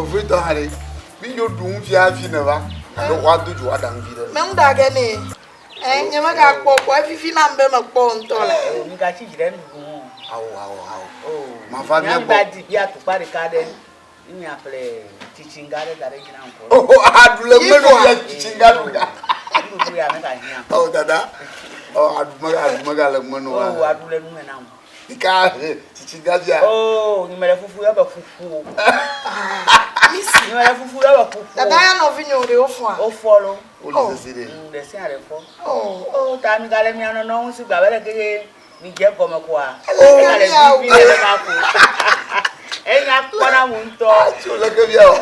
Vevitɔ hã ɖe, mi dzo ɖu nu fia hafi ne va. Alo woado dzo aɖa nu vi ɖe. Me ŋu ɖa ge nɛ. Ɛ nye megakpɔ kpɔ evivi nam be mekpɔ ŋutɔ le. Migatsi dzi ɖe nuɖuɖu ŋu o. Awo awo awo. Oh. Mava mía gbɔ. Míagba di bia tukpa ɖeka ɖe. Ne miaƒle tsitsinga ɖe da ɖe edzi na ŋkɔ. Oh, aɖu le menu ya tsitsinga ɖu ya. Nuɖuɖu ya megahiã. Oh dada. Oh aɖu mega aɖu mega le menu wa. Oh aɖu le nu me nam. Ika tsitsinga via. Oh nye mele fufu yɔ be fufu o. Misi. Nye mele fufu yɔ be fufu. Dada ya nɔvi nye o ɖe wofɔa. Wofɔ lo. Wole sese ɖe. Ɖe sia ɖe fɔ. Oh ta mi gale mia nɔnɔ ŋu si gba be le ke mi dze gɔme koa. Egale vivi nenema ko. Enya kpɔ na mu ŋutɔ. Tso le ke via o.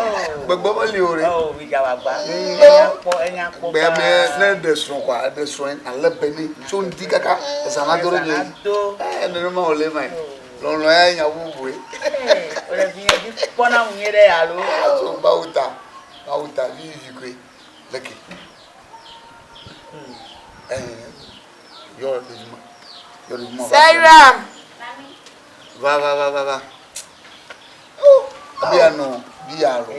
Gbegbe meli o ɖe. Oh mi dze agbagba. Enya kpɔ enya kpɔ. Gbea me ne ɖe srɔ̃ koa eɖe srɔ̃ ale be ne tso ŋdi kaka ezã la do ɖe mi. Ɛ nenema wòle ma yi. Lɔlɔ̃ ya nya bubue. Wòle vi nye dzi kpɔ na mu nyuie ɖe alo. Tso Mawu ta Mawu ta vivivi koe leke. Yɔ ɖevi ma. Yɔ ɖevi ma. Sairam. Va va va va va. Bia nɔ bia lo.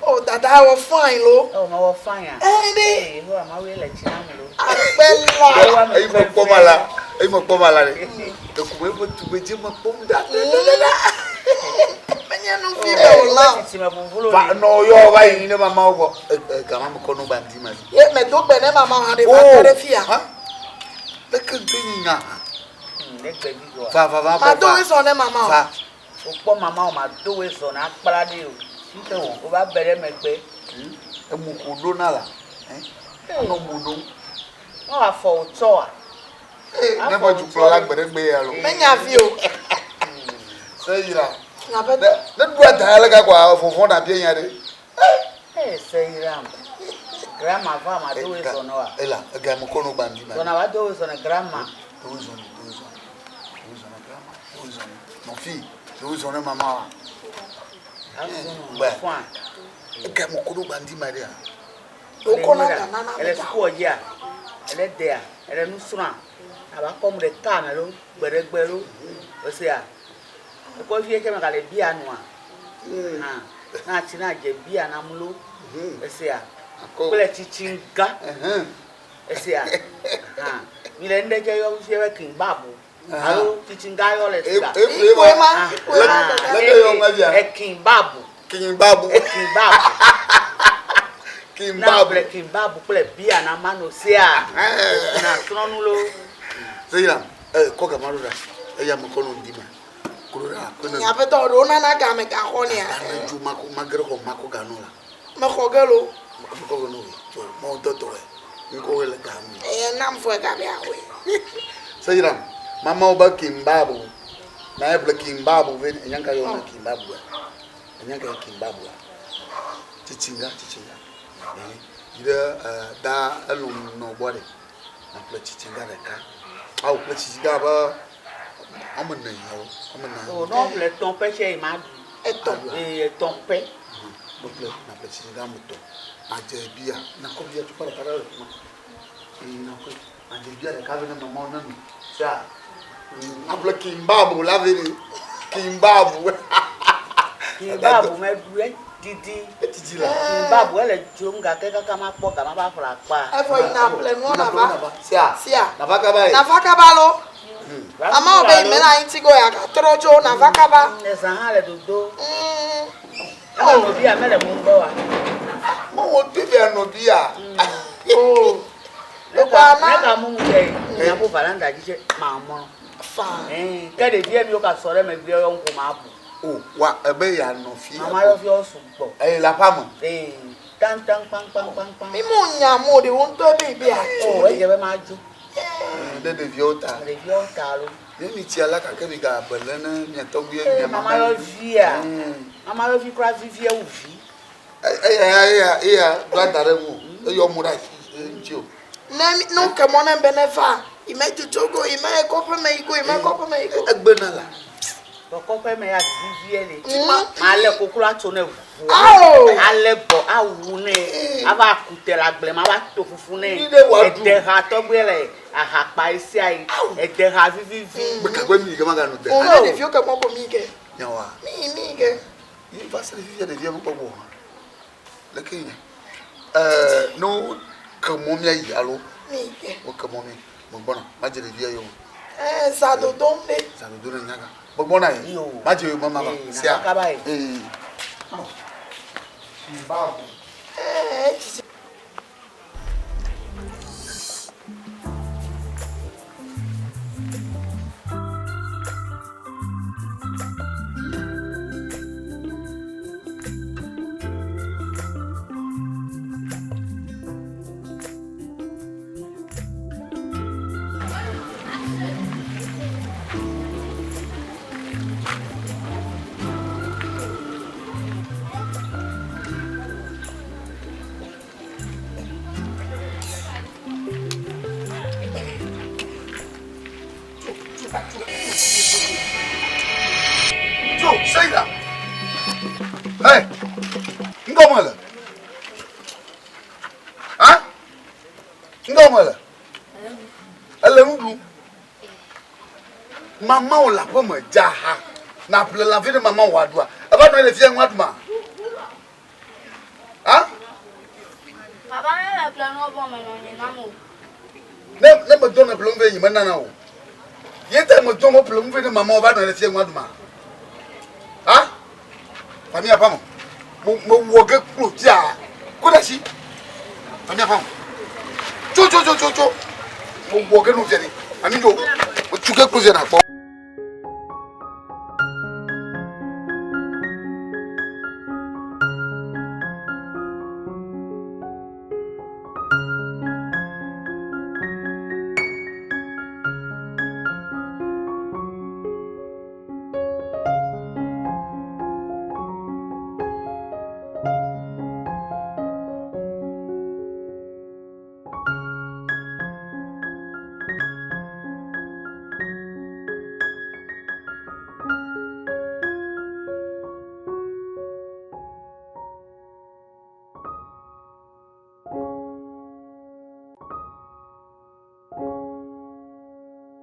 Oh dada wɔ fine lo. Oh ma wɔ fine ya. Eh ɖe. Eh ho ama wo le tsi na mu lo. Akpe la. Eyi me kpɔ ma la. Eyi me kpɔ ma la ɖe. Eku me ƒe tugbedze me kpɔm da da da da. Menye nu vi me o la. Va nɔ yɔ va yi ne mama wo gbɔ. Gama me kɔ no ba ŋdi ma. Ye me do gbe ne mama hã ɖe va tɔ ɖe fia. Leke ŋutɔ nyi nya. Va va va. Ma do wezɔ ne mama o. Va. Wokpɔ mama o ma do wezɔ na akpla ɖe o. Ŋke wɔ. Wova be ɖe megbe. Emu ko ɖo na la. Anɔ mu ɖom. Ne wòafɔ wò tsɔa. Ne be dukplɔla la gbe ɖe gbe ya lo. Menya vi o. Se yira. Ne ɖu ada ya le ka kɔa vɔvɔ na bia nya ɖe. Ee se yira. Grama va ma do wezɔ na wa. Ela ega me kɔ no gbandi ma. Zɔna wa do wezɔ na grama. Do wezɔ na do wezɔ. Do wezɔ na grama. Do wezɔ na nɔfi. Do wezɔ na mama wa. Gbɛ. Ega me kɔ no gbandi ma ɖe. Wokɔna gana na Ele sukua dzia, ele dea, ele nu srɔ̃a, ava kɔm ɖeka me lo, gbe ɖe gbe lo. Esea, ekɔ vie tse megale bia nua. Hã, na tsi na dze bia na mlo. Esea, kple tsitsinga. Esea, hã, mi le ŋɖe dze yɔ fie be kimbabu. Alo tsitsinga yɔ le sika. Ikpoe ma, ikpoe ma dada. Leke yɔ ŋa via? Ekimbabu. Kimbabu. Ekimbabu. Kimbabu. Na ƒle kimbabu kple bia na mano sia. Na srɔ̃ nu lo. Seyira, eh, kɔ gama ɖo ɖa. Eya me kɔ no ŋdi ma. Klo ɖa. Klo ne. Nye aƒetɔ ɖewo nana game gaxɔ nea. Dada ne dzo mako magre xɔ mako ganɔ la. Mexɔ ge lo. Mexɔ ge no. Tso mɔ ŋutɔ tɔe. Ŋkɔwoe le ga me. Eye nam fɔe ga be axɔe. Seyira, mama wo be kimbabu. Na ye ƒle kimbabu ve enya ka yɔ na kimbabu ya. Enya ka yɔ kimbabu ya. Tsitsinga, tsitsinga. Eh, yi ɖe eh, da elu nɔ gbɔ ɖe. Na ƒle tsitsinga ɖeka. Awo ƒle tsitsinga be ɔme ne alo ɔme ne. O no ƒle tɔn pɛ tse yi ma ɖu. Etɔn. Ee, etɔn pɛ. Na ƒle, na ƒle tsitsinga ame tɔn. Adze bia, na kɔ bia tukpa ɖeka ɖe le fi ma. Ee, na kɔe. Adze bia ɖeka vɛ ne mama ne nu. Sia. Na ƒle kimbabu la vɛ ne. Kimbabu. Kimbabu me ɖu edidi. Edidi la. Kimbabu ele dzrom gake kaka ma kpɔ gama va ƒle akpa. Evɔ yi na ƒle nua na va. Sia. Sia. Na va kaba ye. Na va kaba lo. Ama wo be yi me la ŋuti go ya gatrɔ tso na va kaba. Ezã hã le dodo. Ebe nɔvia mele mu gbɔ wa. Mo wo te bia nɔvia. Oh. Ekwa na. Ne ka mu mu tse yi. Nya ko varanda dzi tse ma mlɔ. Fa. Eh, ke ɖevia mi wo ka sɔ ɖe megbe yɔ ŋku ma bu. O, wa ebe ya nɔvi. Mama yɔ fi sugbɔ. Eh, la femme. Eh, tan tan kpan kpan kpan kpan. Mi mo nya mo de wo ŋutɔ be be atso. O, edze be ma dzo. Ɖe ɖeviawo ta. Ɖeviawo ta lo. Ne mi tsia la gake mi ga bele ne mia tɔgbui Eh, mia mama yɔ via. Mama yɔ vi kura vivie wu vi. Eya eya eya do ada ɖe ŋu. Eyɔ mo ɖe asi ŋuti o. Ne nu ke mɔ ne be ne va, ime tutu go, ime kɔƒe me yi go, ime kɔƒe me yi go. Egbe na la. Kɔƒe me ya vivie le. Ma le koklo atso ne ʋu. Ao! Ale gbɔ awu ne. Ava kute le agble ma va to fufu ne. Ni ɖe wòaɖu. Ede ha tɔgbe le ahakpa esia yi. Ede ha vivivi. Gbe kagbe mi ke magano de. O ne ɖeviwo ke mɔ ko mi ke. Nyawa. Mi mi ke. Ye va se ɖe fifia ɖevia mekpɔ gbɔ o hã. Leke nye? Ɛɛ, ne woke mɔ mía yi alo woke mɔ mí, megbɔna, madze ɖevia yome. Ɛɛ, zã dodom ɖe. Zã dodom ɖe nyaga. Megbɔna yi. Madze yome mava. Sia. Ee. Ɛɛ, tsitsi. Tso, Sheila! Hey! Ŋgɔ le. Ha? Ŋgɔ le. Ele nu ɖum. Mama wò le aƒe me dza ha. Na ƒle lãvi ɖe mama wò aɖua. Eva nɔ anyi le fia ŋu aɖuma. Ha? Papa ne le ƒle nuwo vɔ menɔ nye nam o. Ne ne medɔ ne ƒle nu vɛ nye menana o. Ye ta medɔ me ƒle nu vɛ ne mama wò va nɔ anyi le fia ŋu aɖuma. Ha? Famia pam. Mo mo wɔ ge kplo tia. Ko ɖe asi. Famia pam. Tso tso tso tso tso. Mo wɔ ge nu via ni. Ami dzo. Mo tu ge kplo via na kpɔ.